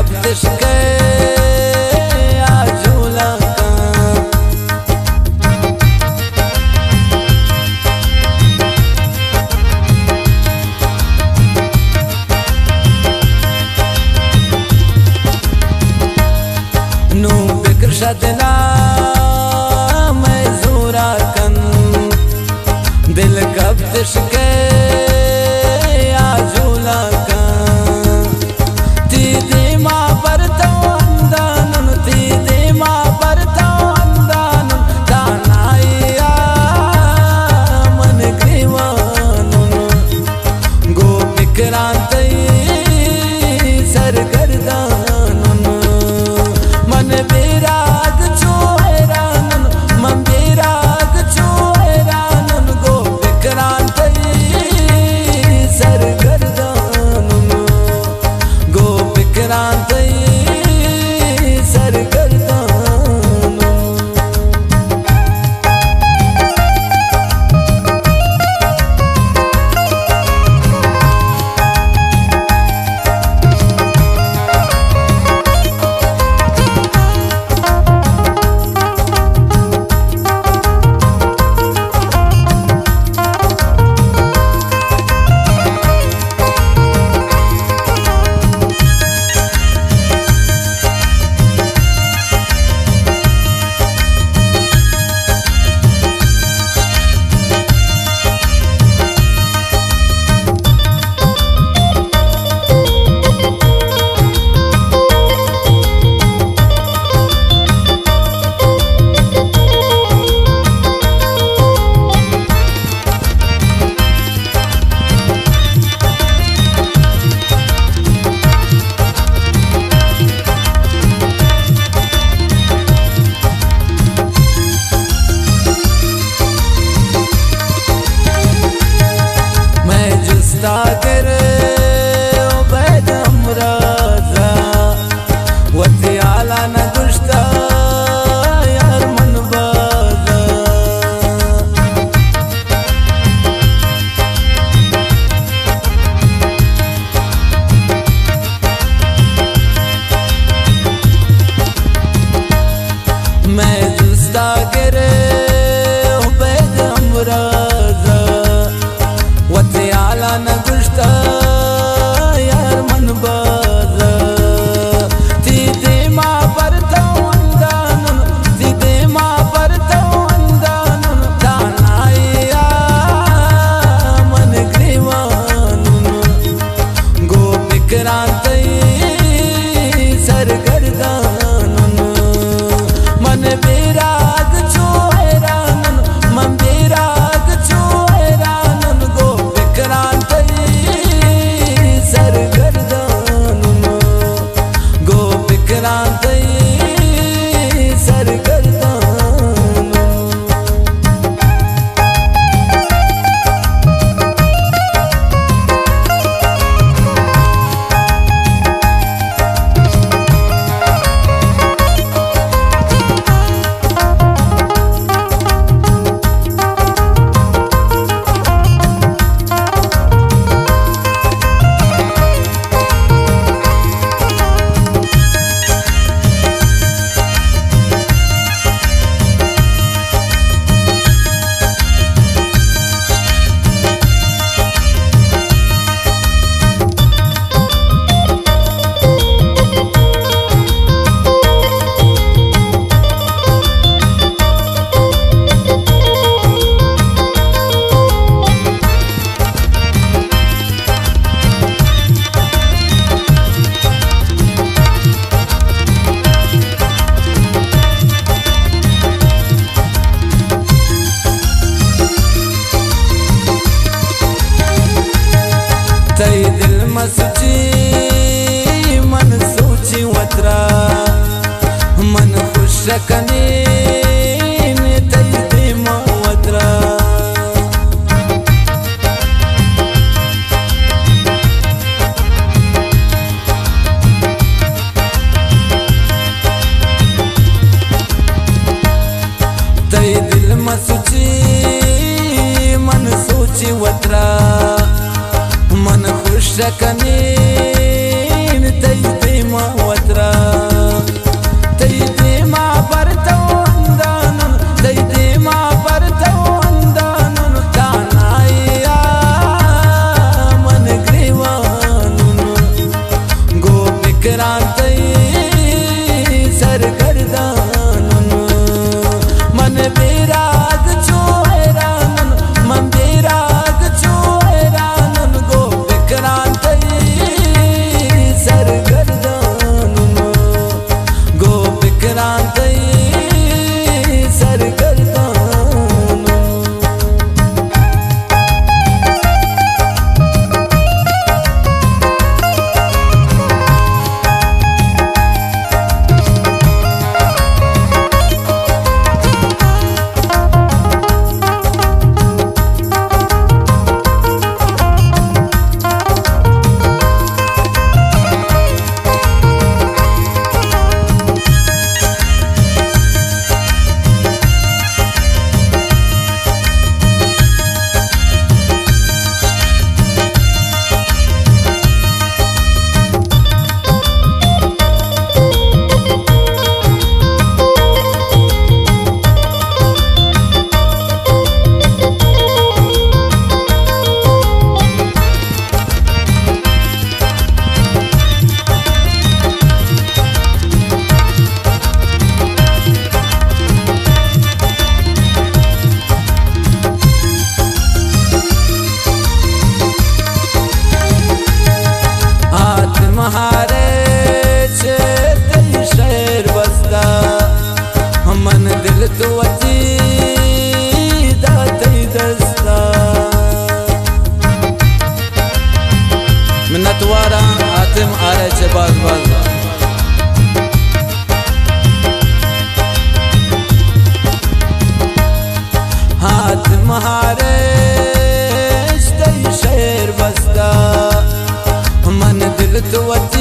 گپتش کہ آ جولا کن۔ نوں بکش دلا مئے زورا کن، دل گپتش کہ آ جولا کن۔ تی دیما برتو اندانن، تی دیما برتو اندانن، دانائی آ من گریوانن۔ گوں پکراں تئی سرگردانن، من بیراگ چو حیرانن، من بیراگ چو حیرانن، گوں پکراں تئی سرگردانن، گوں پکراں تئی سرگردانن۔ مئے جستا گر عبید ہمرازا، وتی حالا نہ گوشتا یار من بازا۔ مئے جستا گر عبید ہمرازا، وتی حالا نہ گوشتا یار من بازا۔ تی دیما برتو اندانن، تی دیما برتو اندانن، دانائی آ من گریوانن۔ گوں پکراں تئی سرگردانن، من بیراگ چو حیرانن، من بیراگ چو حیرانن، گوں پکراں تئی سرگردانن، گوں پکراں تئی سرگردانن۔ تئی دل مستی من سوچی وترا، من خوش کنین تئی دیما وترا۔ تئی دل مستی من سوچی وترا، من خوش کنین تئی دیما وترا۔ گران تئی سرگردان، من بیراگ چو حیران، من بیراگ چو حیران، گو بکران تئی سرگردان، گو بکران تئی سرگردان۔ ہاتم ہارے چہ تئی شعر بستا، من دل تو وتی داتئی دستا۔ منتواراں ہاتم ہارے چہ باز باز۔ ہاتم ہارے چہ تئی شعر بستا، من دل تو وتی